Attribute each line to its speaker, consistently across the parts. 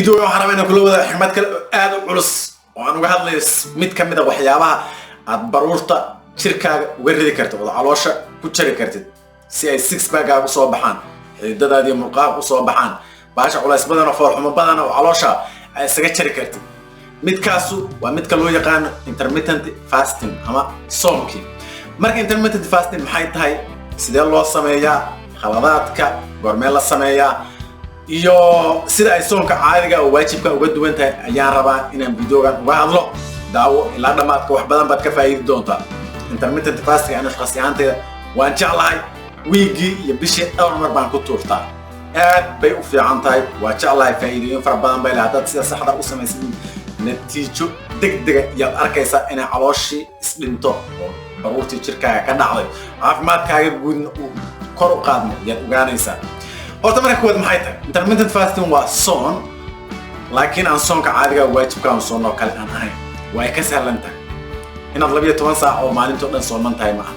Speaker 1: Videoga waxaan rabaa inaan kula wadaago xikmad kale oo aad u culus oo aan uga hadlayo mid ka mid a waxyaabaha aad baruurta jirkaaga uga ridi kartid ood caloosha ku jari kartid si ay six packaaga usoo baxaan, xididadaada iyo murqaha usoo baxaan, baasha culays badan oo foolxumo badan oo caloosha ay isaga jari kartid. Midkaasu waa midka loo yaqaano intermittent fasting ama soonkii. Marka intermittent fasting maxay tahay, sidee loo sameeyaa, khaladaadka goormee la sameeyaa iyo sida ay soonka caadiga oo waajibka uga duwan tahay ayaan rabaa inaan videogan uga hadlo. Daawo ilaa dhammaadka, wax badan baad ka faa'iidi doontaa. Intermittent fasting ani shakhsi ahaanteyda waan jeclahay. Wiigii iyo bishii dhowr mar baan ku tuurtaa. Aad bay u fiican tahay, waa jeclahay. Faa'iidooyin fara badan bay lehay. Haddaad sida saxda u samaysid, natiijo degdega iyaad arkaysaa inay calooshii isdhinto oo baruurtii jirkaaga ka dhacday, caafimaadkaaga guudna uu kor u qaadmo iyaad ogaanaysaa. Horta marka koowaad, maxay tahay intermittent fasting? Waa soon, laakiin aan soonka caadiga waajibka aan soonoo kale aan ahayn. Waa ay ka sahlan tahay. Inaad 12 saac oo maalintoo dhan sooman tahay ma aha.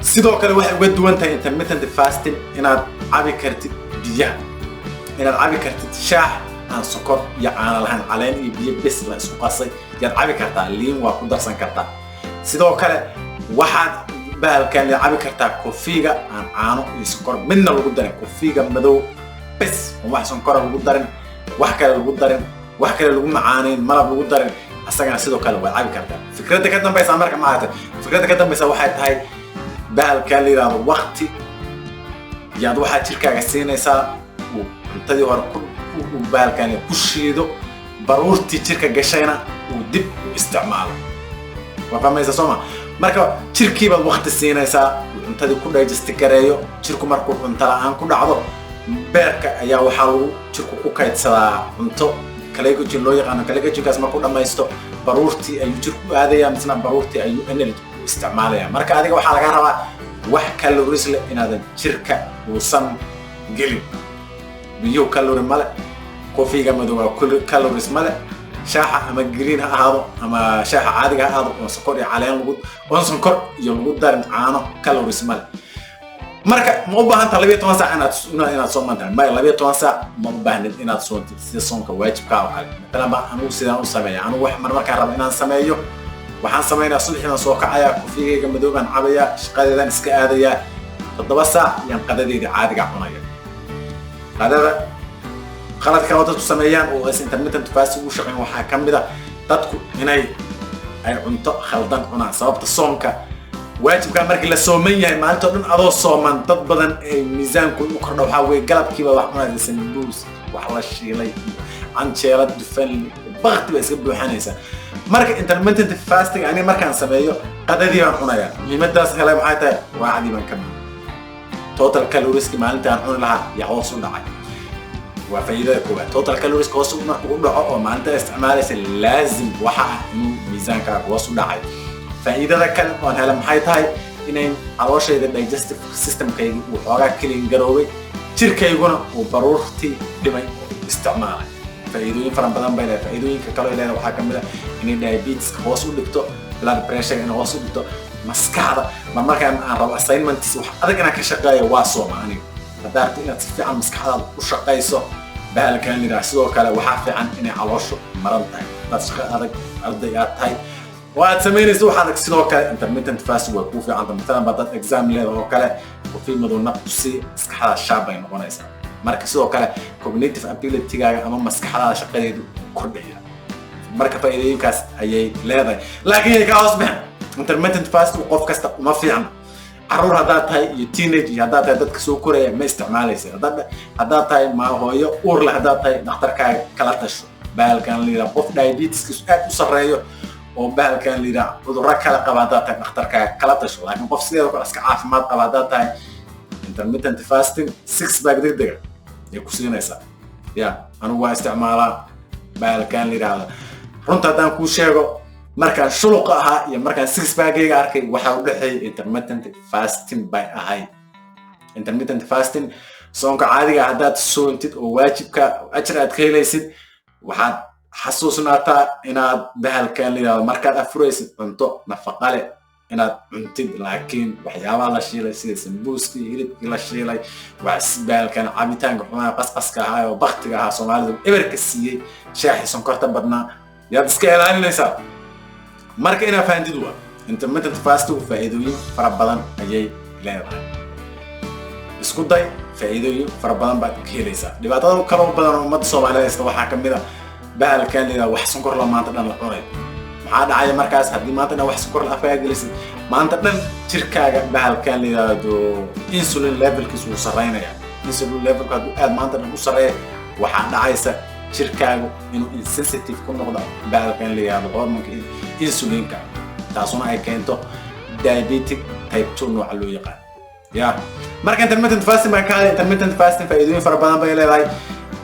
Speaker 1: Sidoo kale waxay uga duwan tahay intermittent fasting inaad cabi kartid biyaha, inaad cabi kartid shaax aan sokor iyo caano lahayn, caleen iyo biyo bes la isku qasay yaad cabi kartaa, liin waa ku darsan kartaa. Sidoo kale waxaad bahalkan cabi kartaa kofiga aan caano iyo sokor midna lagu darin, kofiga madow bes oon wax sonkora lagu darin, wax kale lagu darin, wax kale lagu macaaneyn, malab lagu darin, asagana sidoo kale waad cabi kartaa. Fikradda ka dambaysa marka maaragtay, fikradda ka dambaysa waxay tahay bahalkan la yidhahdo waqti yaad waxaad jirkaaga siinaysaa uu cuntadii hore uu bahalkan ku shiido, baruurtii jirka gashayna uu dib u isticmaalo. Waa fahmaysa, soo ma? Marka jirkiibaad waqti siinaysaa uu cuntadii ku digest gareeyo. Jirku markuu cunto la-aan ku dhacdo, beerka ayaa waxaa lagu jirku ku kaydsadaa cunto glycogen loo yaqaano. Glycogenkaas markuu dhammaysto, baruurtii ayuu jirku aadaya, misna baruurtii ayuu energy u isticmaalaya. Marka adiga waxaa laga rabaa wax calories leh inaadan jirka uusan gelin. Biyuhu calorie male, coffeega madowaa calories male, shaaxa ama green ha ahaado ama shaaxa caadiga ha ahaado oon sonkor iyo caleen lagu oon sonkor iyo lagu darin caano, calories male. Marka ma u baahan taha 12 saac inaad sooman tahay? Maya, 12 saac ma u baahnid inaad soontid sida soonka waajibkaa oo kale. Matalan ba anigu sidaan u sameeya, anigu wax mar markaan rabo inaan sameeyo, waxaan sameynaya subaxii baan soo kacayaa, coffeegayga madow baan cabayaa, shaqadeedaan iska aadayaa. 7 saac yaan qadadeeda caadiga cunaya. Qadada, qalad kale oo dadku sameeyaan oo aysan intermittent fasting u shaqeyn waxaa ka mid a dadku inay ay cunto khaldan cunaan. Sababta soonka waajibkaa markii la sooman yahay, maalinta o dhan adoo sooman, dad badan ay miisaankooda u kordha waxaa weeye galabkiiba wax cunaysa, sambuus wax la shiilay iyo canjeelo dufan, bakti baa iska buuxanaysa. Marka intermittent fasting aniga markaan sameeyo, qadadii baan cunayaa. Muhiimadaas helay maxay tahay? Raacdii baan ka mid total calorieski maalinta aan cuni lahaa yaa hoos u dhacay. Waa faa'iidada koowaad. Total calorieska hoos markuu u dhaco oo maalinta isticmaalaysa, laazim waxa ah inuu miisaankaaga hoos u dhacay. Faa'iidada kale oon hela maxay tahay? Inay calooshayda digestive systemkaygi uu xoogaa clean garoobay, jirkayguna uu baruurtii dhimay oo isticmaalay. Faa'iidooyin fara badan bay leedahay. Faa'iidooyinka kaloo leedahay waxaa kamid ah inay diabeteska hoos u dhigto, blood pressure inay hoos u dhigto, maskaxda. Mar markaan aan rabo assignments wax adag inaan ka shaqeeyo, waa sooma aniga. Haddaa rabto inaad si fiican maskaxdaada u shaqayso, bahalkan yidhaha sidoo kale waxaa fiican inay calooshu maran tahay. Haddaad shaqo adag, arday aad tahay oo aad samaynayso wax adag, sidoo kale intermittent fasting way kuu fiicanta. Matalan ba dad exam leeda oo kale, coffee madow naq ku sii, maskaxdaada sharp bay noqonaysaa. Marka sidoo kale cognitive ability-gaaga ama maskaxdaada shaqadeedu kordhaya. Marka faa'iidooyinkaas ayay leedahay, laakiin ay ka hoos bixin. Intermittent fasting qof kasta uma fiicna. Caruur haddaad tahay iyo teenage iyo haddaad tahay dadka soo koraya, ma isticmaalaysa. Haddaad tahay ma hooyo uur leh haddaad tahay, dhakhtarkaaga kala tasho. Bahalkan la yidhaha qof diabeteskiisu aad u sarreeyo oo bahalkan la yidhaha cudurro kale qaba haddaad tahay, dhakhtarkaaga kala tasho. Laakiin qof sideeda kale iska caafimaad qaba haddaad tahay, intermittent fasting six pack degdega ay ku siinaysaa. Ya, anigu waa isticmaalaa bahalkan la yidhaahda. Runta haddaan kuu sheego, markaan shuluqa ahaa iyo markaan six packayga arkay, waxaa u dhexeeyay intermittent fasting bay ahayd. Intermittent fasting, soonka caadiga haddaad soontid oo waajibka ajar aad ka helaysid, waxaad xasuusnaataa inaad bahalkan la yidhahdo markaad afuraysid cunto nafaqa leh, Inaad cuntid, laakiin waxyaabaha la shiilay sida sambuuskii, hilibkii la shiilay, baalkan cabitaanka xumaa, qasqaska ahaa oo baktiga ahaa, Soomaalidu eberka siiyey, shaaxii sonkorta badnaa yaad iska ilaalinaysaa. Marka inaad fahantid waa intermittent fasting faa'iidooyin fara badan ayay leedahay. Isku day, faa'iidooyin fara badan baad ka helaysaa. Dhibaatada kaloo badan oo ummadda Soomaaliyeed haysta waxaa kamid a bahalkan la yidhaha wax sonkor la maanta dhan la cunayo. Maxaa dhacaya markaas haddii maanta dhan wax sonkor la afkaaga gelisid? Maanta dhan jirkaaga bahalkan la yidhaahdo insulin levelkiisu wuu sarreynaya. Insulin levelku hadduu aad maanta dhan u sarreeya, waxaa dhacaysa jirkaagu inuu insensitive ku noqdo bahalkan la yidhaahdo hormonka insulinka, taasuna ay keento diabetic type 2 nooca loo yaqaan ya. Marka intermittent fasting baan ka hadlay. Intermittent fasting faa'iidooyin fara badan bay leedahay.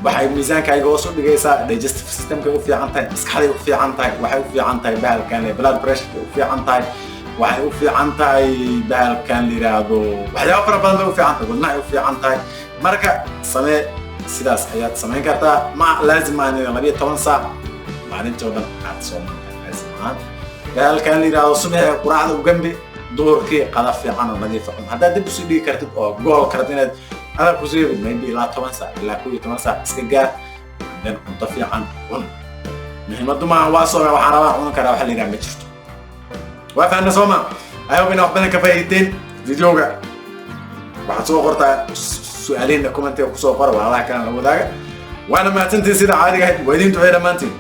Speaker 1: Waxay miisaankaaga hoos u dhigaysaa, digestive systemkay u fiican tahay, maskaxday u fiican tahay, waxay u fiican tahay bahalkan le blood pressureka u fiican tahay, waxay u fiican tahay bahalkan la yidhaahdo, waxyaabo fara badan bay u fiican tahay, wadnahay u fiican tahay. Marka samee, sidaas ayaad samayn kartaa. Ma laazim aan 12 saac maalintii oo dhan aad soomantahay, laazim ahaan. Bahalkan la yidhaahdo subaxii quraacda u gambi, duhurkii qada fiican oo nadiifa cun. Haddaad dib usii dhigi kartid oo gool kartid inaad adaa kusii maybe ilaa 10 saac, ilaa 11 saac iska gaar, then cunto fiican cun. Muhiimadu maaha waa soome, waxaan rabaa cuni karaa, waxa la yidhaha ma jirto. Waa fahanna sooma? I hope ina wax badan ka faa'iideen videoga. Waxaad soo qortaa su-aalihiina commentiga kusoo qora, walaalaha kalena la wadaaga. Waana mahadsantiin sida caadiga ahayd. Waa idiin ducey dhammaantiin.